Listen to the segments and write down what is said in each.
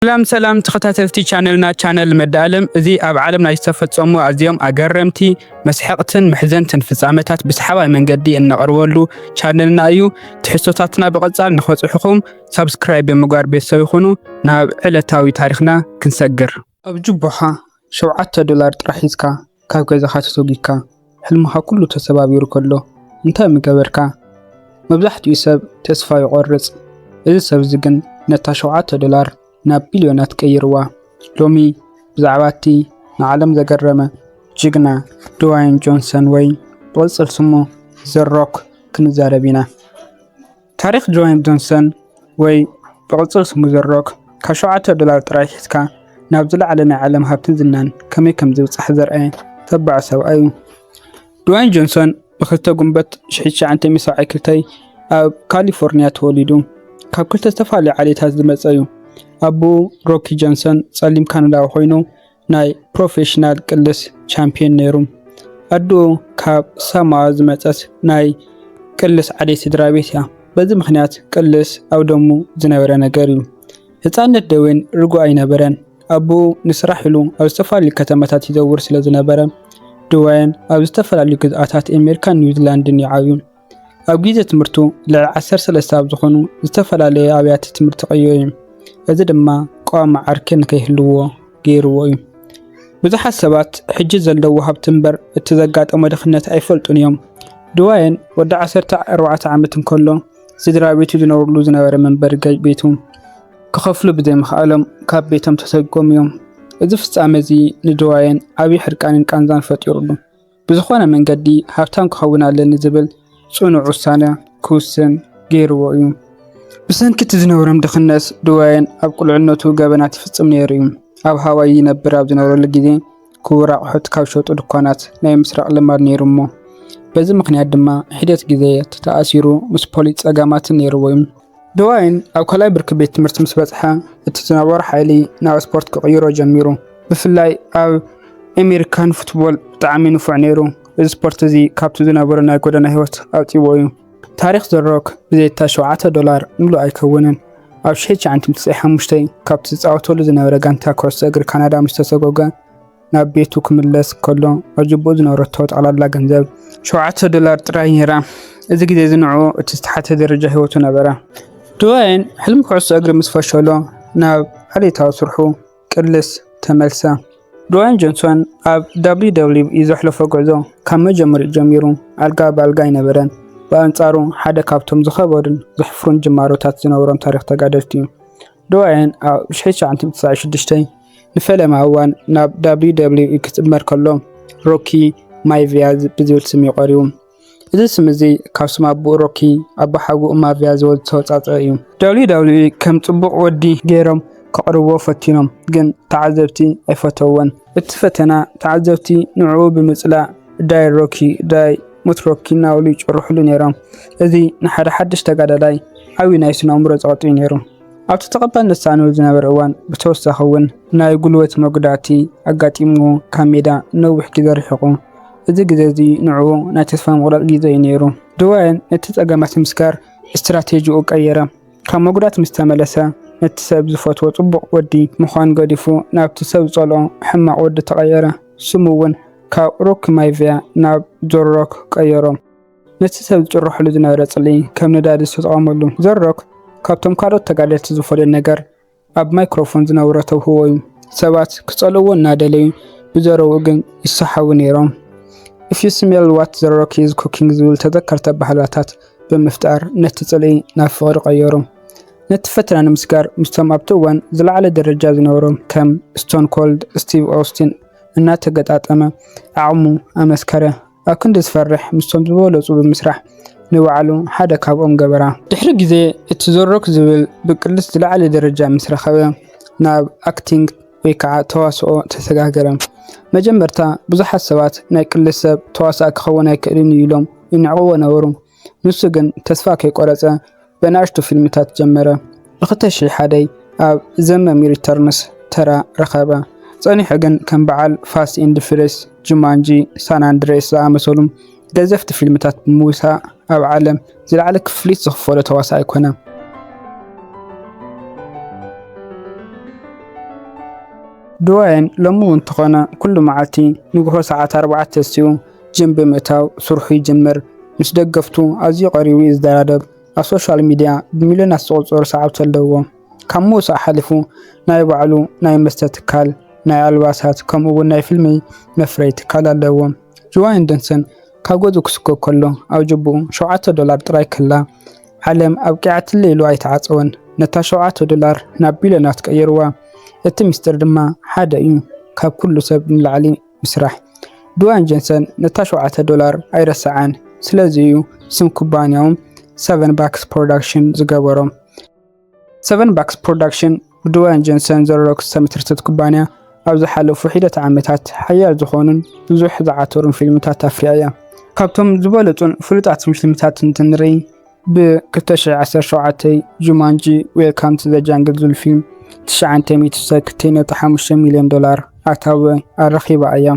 ሰላም ሰላም ተኸታተልቲ ቻነልና፣ ቻነል መዳለም። እዚ ኣብ ዓለምና ዝተፈጸሙ ኣዝዮም ኣገረምቲ፣ መስሐቕትን መሕዘንትን ፍጻመታት ብሰሓባይ መንገዲ እነቕርበሉ ቻነልና እዩ። ትሕዝቶታትና ብቐጻል ንኸጽሑኹም ሳብስክራይብ ብምግባር ቤተሰብ ይኹኑ። ናብ ዕለታዊ ታሪኽና ክንሰግር። ኣብ ጅቦኻ ሸውዓተ ዶላር ጥራሕ ሒዝካ ካብ ገዛኻ ተሰጒግካ፣ ሕልምኻ ኩሉ ተሰባቢሩ ከሎ እንታይ ምገበርካ? መብዛሕትኡ ሰብ ተስፋ ይቖርጽ። እዚ ሰብ እዚ ግን ነታ ሸውዓተ ዶላር ናብ ቢልዮናት ቀይርዋ። ሎሚ ብዛዕባ እቲ ንዓለም ዘገረመ ጅግና ድዋይን ጆንሰን ወይ ብቕጽል ስሙ ዘ ሮክ ክንዛረብ ኢና። ታሪኽ ድዋይን ጆንሰን ወይ ብቕጽል ስሙ ዘ ሮክ ካብ ሸውዓተ ዶላር ጥራይ ሒዝካ ናብ ዝለዓለ ናይ ዓለም ሃብትን ዝናን ከመይ ከም ዝብጻሕ ዘርኣየ ተባዕ ሰብኣይ እዩ። ድዋይን ጆንሰን ብ ክልተ ጉንበት ሽሕቲ ትሽዓተ ሚእቲ ሰብዓን ክልተን ኣብ ካሊፎርኒያ ተወሊዱ። ካብ ክልተ ዝተፈላለዩ ዓሌታት ዝመጸ እዩ። ኣቦኡ ሮኪ ጆንሰን ጸሊም ካናዳዊ ኮይኑ ናይ ፕሮፌሽናል ቅልስ ቻምፒዮን ነይሩ። ኣደኡ ካብ ሳሞኣ ዝመጸት ናይ ቅልስ ዓሌት ስድራ ቤት እያ። በዚ ምኽንያት ቅልስ ኣብ ደሙ ዝነበረ ነገር እዩ። ህጻንነት ድዋይን ርጉእ ኣይነበረን። ኣቦኡ ንስራሕ ኢሉ ኣብ ዝተፈላለዩ ከተማታት ይዘውር ስለ ዝነበረ፣ ድዋይን ኣብ ዝተፈላለዩ ግዝኣታት ኣሜሪካን ኒውዚላንድን እዩ ዓብዩ። ኣብ ግዜ ትምህርቱ ልዕሊ ዓሰርተ ሰለስተ ኣብ ዝኾኑ ዝተፈላለዩ ኣብያተ ትምህርቲ ቀይሩ እዩ። እዚ ድማ ቀዋሚ ዓርኪ ንከይህልዎ ገይርዎ እዩ። ብዙሓት ሰባት ሕጂ ዘለዎ ሃብቲ እምበር እቲ ዘጋጠሞ ድኽነት ኣይፈልጡን እዮም። ድዋይን ወዲ ዓሰርተ ኣርባዕተ ዓመት እንከሎ፣ ስድራ ቤቱ ዝነብርሉ ዝነበረ መንበሪ ገ-፣ ቤቱ ክኸፍሉ ብዘይምኽኣሎም ካብ ቤቶም ተሰጎም እዮም። እዚ ፍጻመ እዚ ንድዋይን ዓብዪ ሕርቃንን ቃንዛን ፈጢሩሉ። ብዝኾነ መንገዲ ሃብታም ክኸውን ኣለኒ ዝብል ጽኑዕ ውሳነ ክውስን ገይርዎ እዩ። ብሰንኪ እቲ ዝነበሮም ድኽነት ድዋይን ኣብ ቁልዕነቱ ገበናት ይፍጽም ነይሩ እዩ። ኣብ ሃዋይ ይነብር ኣብ ዝነበረሉ ግዜ ክቡር ኣቑሑት ካብ ሸጡ ድኳናት ናይ ምስራቕ ልማድ ነይሩ እሞ፣ በዚ ምኽንያት ድማ ሒደት ግዜ ተተኣሲሩ ምስ ፖሊስ ጸገማትን ነይርዎ እዩ። ድዋይን ኣብ ካልኣይ ብርኪ ቤት ትምህርቲ ምስ በጽሐ፣ እቲ ዝነበሮ ሓይሊ ናብ ስፖርት ክቕይሮ ጀሚሩ። ብፍላይ ኣብ ኣሜሪካን ፉትቦል ብጣዕሚ ንፉዕ ነይሩ። እዚ ስፖርት እዚ ካብቲ ዝነበሮ ናይ ጎደና ህይወት ኣውጺዎ እዩ። ታሪኽ ዘ ሮክ ብዘይታ ሸውዓተ ዶላር ምሉእ ኣይከውንን። ኣብ ሽሕቲ ትሽዓተ ሚእቲ ትስዓን ሓሙሽተን ካብቲ ዝጻወተሉ ዝነበረ ጋንታ ኩዕሶ እግሪ ካናዳ ምስ ተሰጎገ፣ ናብ ቤቱ ክምለስ ከሎ፣ ኣብ ጅቡኡ ዝነበረቶ ጠቕላላ ገንዘብ ሸውዓተ ዶላር ጥራይ ነይራ። እዚ ግዜ እዚ ንዕኡ እቲ ዝተሓተ ደረጃ ህይወቱ ነበረ። ድዋይን ሕልሚ ኩዕሶ እግሪ ምስ ፈሸሎ፣ ናብ ዓሌታዊ ስርሑ ቅልስ ተመልሰ። ድዋይን ጆንሰን ኣብ ደብሊው ደብሊው ኢ ዘሕለፎ ጉዕዞ ካብ መጀመሪኡ ጀሚሩ ኣልጋ ብኣልጋ ኣይነበረን። ብኣንጻሩ ሓደ ካብቶም ዝኸበዱን ዘሕፍሩን ጅማሮታት ዝነበሮም ታሪኽ ተጋደልቲ እዩ። ድዋይን ኣብ ሽሕቲ ትሽዓተ ሚእቲ ትስዓን ሽዱሽተን ንፈለማ እዋን ናብ ደብሊው ደብሊው ኢ ክጽመር ከሎ፣ ሮኪ ማይቪያ ዝ-፣ ብዝብል ስም እዩ ቀሪቡ። እዚ ስም እዚ ካብ ስም ኣቦኡ ሮኪ፣ ኣቦሓጎኡ ማቪያ ዝወ-፣ ዝተወጻጸ እዩ። ደብሊው ደብሊው ኢ ከም ጽቡቕ ወዲ ገይሮም ከቕርብዎ ፈቲኖም፣ ግን ተዓዘብቲ ኣይፈተውዎን። እቲ ፈተና ተዓዘብቲ ንዕኡ ብምጽላእ፣ "ዳይ ሮኪ፣ ዳይ፣ ሞት ሮኪ" እናበሉ ይጭርሕሉ ነይሮም። እዚ ንሓደ ሓድሽ ተጋዳላይ ዓብዪ ናይ ስነ ኣእምሮ ጸቕጢ እዩ ነይሩ። ኣብቲ ተቐባልነት ዝሰኣነሉ ዝነበረ እዋን፣ ብተወሳኺ እውን ናይ ጉልበት መጉዳእቲ ኣጋጢምዎ ካብ ሜዳ ነዊሕ ግዜ ርሒቑ። እዚ ግዜ እዚ ንዕኡ ናይ ተስፋ ምቑራጽ ግዜ እዩ ነይሩ። ድዋይን ነቲ ጸገማት ምስጋር ስትራቴጂኡ ቀየረ። ካብ መጉዳእቲ ምስ ተመለሰ፣ ነቲ ሰብ ዝፈትዎ ጽቡቕ ወዲ ምዃን ገዲፉ፣ ናብቲ ሰብ ዝጸልኦ ሕማቕ ወዲ ተቐየረ። ስሙ እውን ካብ ሮኪ ማይቪያ ናብ ዘ ሮክ ቀየሮ። ነቲ ሰብ ዝጭርሕሉ ዝነበረ ጽልኢ ከም ነዳዲ ዝተጠቐመሉ። ዘ ሮክ ካብቶም ካልኦት ተጋደልቲ ዝፈልዮ ነገር፣ ኣብ ማይክሮፎን ዝነበሮ ተውህቦ እዩ። ሰባት ክጸልእዎ እናደለዩ፣ ብዘረብኡ ግን ይሰሓቡ ነይሮም። "If you smell what the rock is cooking" ዝብል ተዘከርቲ ኣበሃህላታት ብምፍጣር፣ ነቲ ጽልኢ ናብ ፍቕሪ ቀየሩ። ነቲ ፈተና ንምስጋር፣ ምስቶም ኣብቲ እዋን ዝለዓለ ደረጃ ዝነበሮም ከም ስቶን ኮልድ ስቲቭ ኦስቲን እናተገጣጠመ ዓቕሙ ኣመስከረ። ኣብ ክንዲ ዝፈርሕ፣ ምስቶም ዝበለጹ ብምስራሕ ንባዕሉ ሓደ ካብኦም ገበራ። ድሕሪ ግዜ፣ እቲ ዘ ሮክ ዝብል ብቅልስ ዝለዓለ ደረጃ ምስ ረኸበ፣ ናብ ኣክቲንግ ወይ ከዓ ተዋስኦ ተሰጋገረ። መጀመርታ ብዙሓት ሰባት ናይ ቅልስ ሰብ ተዋሳኢ ክኸውን ኣይክእልን እዩ ኢሎም ይንዕቕዎ ነበሩ። ንሱ ግን ተስፋ ከይቆረጸ ብንኣሽቱ ፊልምታት ጀመረ። ብ ክልተ ሽሕ ሓደን ኣብ ዘ መሚ ሪተርንስ ተራ ረኸበ። ጸኒሑ ግን ከም በዓል ፋስት ኤንድ ፍሪየስ፣ ጁማንጂ፣ ሳን ኣንድሬስ ዝኣመሰሉ ገዘፍቲ ፊልምታት ብምውሳእ ኣብ ዓለም ዝለዓለ ክፍሊት ዝኽፈሎ ተዋሳኣይ ኮነ። ድዋይን ሎሚ እውን እንተኾነ ኩሉ መዓልቲ ንግሆ ሰዓት ኣርባዕተ ተሲኡ ጅም ብምእታው ስርሑ ይጅምር። ምስ ደገፍቱ ኣዝዩ ቀሪቡ እዩ ዝደራደብ። ኣብ ሶሻል ሚድያ ብሚልዮናት ዝቑጸሩ ሰዓብቲ ኣለዎ። ካብ ምውሳእ ሓሊፉ ናይ ባዕሉ ናይ መስተ ትካል፣ ናይ ኣልባሳት ከምኡ እውን ናይ ፊልሚ መፍረይ ትካል ኣለዎ። ድዋይን ጆንሰን ካብ ገዝኡ ክስጎግ ከሎ ኣብ ጅቡኡ ሸውዓተ ዶላር ጥራይ ከላ ዓለም ኣብቂዓትለ ኢሉ ኣይተዓጸወን። ነታ ሸውዓተ ዶላር ናብ ቢልዮናት ቀይርዋ። እቲ ሚስጥር ድማ ሓደ እዩ፣ ካብ ኩሉ ሰብ ንላዕሊ ምስራሕ። ድዋይን ጆንሰን ነታ ሸውዓተ ዶላር ኣይረስዓን። ስለዚ እዩ ስም ኩባንያኡ ሰቨን ባክስ ፕሮዳክሽን ዝገበሮ። ሰቨን ባክስ ፕሮዳክሽን ብድዋይን ጆንሰን ዘሮክ ዝተመስረተት ኩባንያ ኣብ ዝሓለፉ ሒደት ዓመታት ሓያል ዝኾኑን ብዙሕ ዝዓተሩን ፊልምታት ኣፍርያ እያ። ካብቶም ዝበለጹን ፍሉጣትን ፊልምታት እንትንርኢ፣ ብ ክልተ ሽሕ ዓሰርተ ሸውዓተ ጁማንጂ ዌልካም ቱ ዘ ጃንግል ዝብል ፊልም ትሽዓተ ሚእቲ ሚልዮን ዶላር ኣታዊ ኣረኺባ እያ።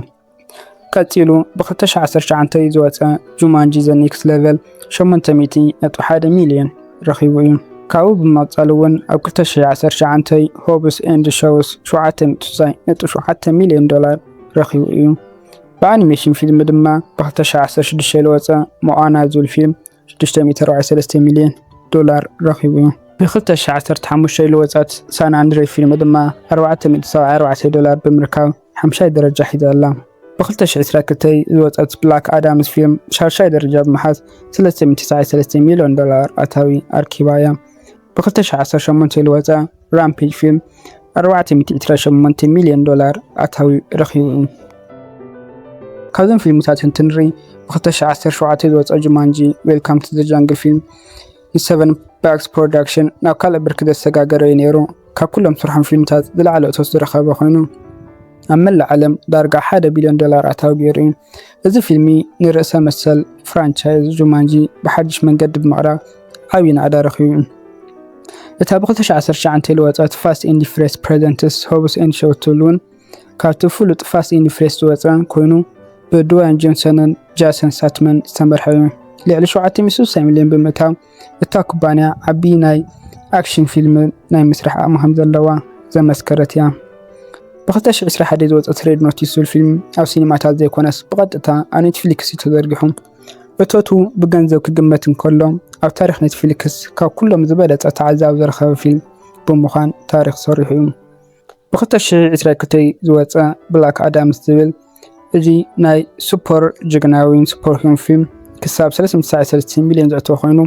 ቀጺሉ ብ ክልተ ሽሕ ዓሰርተ ትሽዓተ ዝወጸ ጁማንጂ ዘ ኔክስት ሌቨል ሸሞንተ ሚእቲ ነጥቢ ሓደ ሚልዮን ረኺቡ እዩ። ካብኡ ብምቕጻል እውን ኣብ ክልተ ሽሕ ዓሰርተ ትሽዓተ ሆብስ ኤንድ ሸውስ ሸውዓተ ሚእቲ ነጥቢ ሸውዓተ ሚልዮን ዶላር ረኺቡ እዩ። ብኣኒሜሽን ፊልም ድማ ብ ክልተ ሽሕ ዓሰርተ ሽዱሽተ ዝወጸ ሞኣና ዝብል ፊልም ሽዱሽተ ሚእቲ ኣርባዕተ ሰለስተ ሚልዮን ዶላር ረኺቡ እዩ። ብ ክልተ ሽሕ ዓሰርተ ሓሙሽተ ዝወጸት ሳን ኣንድሬ ፊልም ድማ ኣርባዕተ ሚእቲ ሰብዓ ኣርባዕተ ዶላር ብምርካብ ሓምሻይ ደረጃ ሒዛ ኣላ። ብ ክልተ ሽሕ ዕስራ ክልተ ዝወጸት ብላክ ኣዳምስ ፊልም ሻድሻይ ደረጃ ብምሓዝ ሰለስተ ሚእቲ ተስዓን ሰለስተን ሚልዮን ዶላር ኣታዊ ኣርኪባ እያ። ብ ክልተ ሽሕ ዓሰርተ ሸሞንተ ዝወጸ ራምፔጅ ፊልም ኣርባዕተ ሚእቲ ዕስራን ሸሞንተን ሚልዮን ዶላር ኣታዊ ረኺቡ እዩ። ካብዞም ፊልምታት እንትንርኢ፣ ብ ክልተ ሽሕ ዓሰርተ ሸውዓተ ዝወጸ ጁማንጂ ዌልካም ቱ ዘ ጃንግል ፊልም ንሰቨን ባክስ ፕሮዳክሽን ናብ ካልእ ብርኪ ዘሰጋገረ እዩ ነይሩ። ካብ ኩሎም ስርሖም ፊልምታት ዝለዓለ እቶት ዝረኸበ ኮይኑ፣ ኣብ መላእ ዓለም ዳርጋ ሓደ ቢልዮን ዶላር ኣታዊ ገይሩ እዩ። እዚ ፊልሚ ንርእሰ መሰል ፍራንቻይዝ ጁማንጂ ብሓድሽ መንገዲ ብምቕራብ ዓብዪ ናእዳ ረኺቡ እዩ። እታ ብ ክልተ ሽሕ ዓሰርተ ትሽዓተ ዝወጸት ፋስት ኤንድ ፍሬስ ፕሬዘንትስ ሆብስ ኤንድ ሸው ትብል እውን ካብቲ ፍሉጥ ፋስት ኤንድ ፍሬስ ዝወጸ ኮይኑ፣ ብድዋይን ጆንሰንን ጃሰን ሳትመን ዝተመርሐ እዩ። ልዕሊ ሸውዓተ ሚእቲ ስሳ ሚልዮን ብምእታው እታ ኩባንያ ዓቢ ናይ ኣክሽን ፊልም ናይ ምስራሕ ዓቕሚ ከም ዘለዋ ዘመስከረት እያ። ብ ክልተ ሽሕ ዕስራን ሓደን ዝወጸት ሬድ ኖቲስ ዝብል ፊልም ኣብ ሲኒማታት ዘይኮነስ ብቐጥታ ኣብ ኔትፍሊክስ እዩ ተዘርጊሑ። እቶቱ ብገንዘብ ክግመት እንከሎ፣ ኣብ ታሪኽ ኔትፍሊክስ ካብ ኩሎም ዝበለጸ ተዓዛቢ ዝረኸበ ፊልም ብምዃን ታሪኽ ሰሪሑ እዩ። ብ ክልተ ሽሕ ዕስራን ክልተን ዝወጸ ብላክ ኣዳምስ ዝብል፣ እዚ ናይ ሱፐር ጅግና ወይ ሱፐር ሂሮን ፊልም ክሳብ ሰለስተ ሚእቲ ትስዓን ሰለስተን ሚልዮን ዘእተወ ኮይኑ፣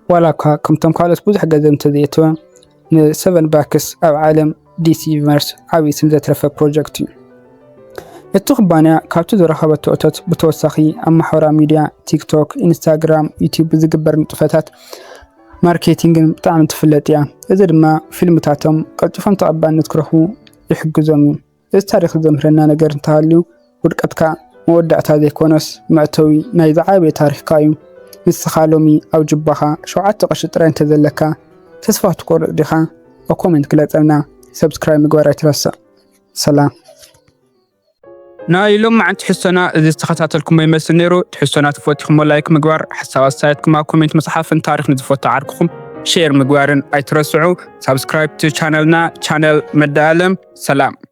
ዋላ እኳ ከምቶም ካልኦት ብዙሕ ገንዘብ እንተዘየእተወ፣ ንሰቨን ባክስ ኣብ ዓለም ዲሲ ዩኒቨርስ ዓብዪ ስም ዘትረፈ ፕሮጀክት እዩ። እቲ ኩባንያ ካብቲ ዝረኸበቶ እቶት ብተወሳኺ ኣብ ማሕበራዊ ሚድያ ቲክቶክ፣ ኢንስታግራም፣ ዩቲዩብ ብዝግበር ንጥፈታት ማርኬቲንግን ብጣዕሚ ትፍለጥ እያ። እዚ ድማ ፊልምታቶም ቀልጢፎም ተቐባልነት ክረኽቡ ይሕግዞም እዩ። እዚ ታሪኽ ዘምህረና ነገር እንተሃልዩ፣ ውድቀትካ መወዳእታ ዘይኮነስ መእተዊ ናይ ዝዓበየ ታሪኽካ እዩ። ንስኻ ሎሚ ኣብ ጅባኻ ሸውዓተ ቅርሺ ጥራይ እንተዘለካ ተስፋ ትቆርጽ ዲኻ? ኣብ ኮሜንት ግለጸልና። ሰብስክራይብ ምግባር ኣይትረስዕ። ሰላም። ናይ ሎማዓንቲ ትሕዝቶና እዚ ዝተኸታተልኩሞ ይመስል ነይሩ። ትሕዝቶና ተፈቲኹሞ ላይክ ምግባር፣ ሓሳብ ኣስተያየትኩም ኣብ ኮሜንት ምጽሓፍን ታሪኽ ንዝፈቱ ዓርክኹም ሼር ምግባርን ኣይትረስዑ። ሳብስክራይብ ቱ ቻነልና፣ ቻነል መዳለም። ሰላም።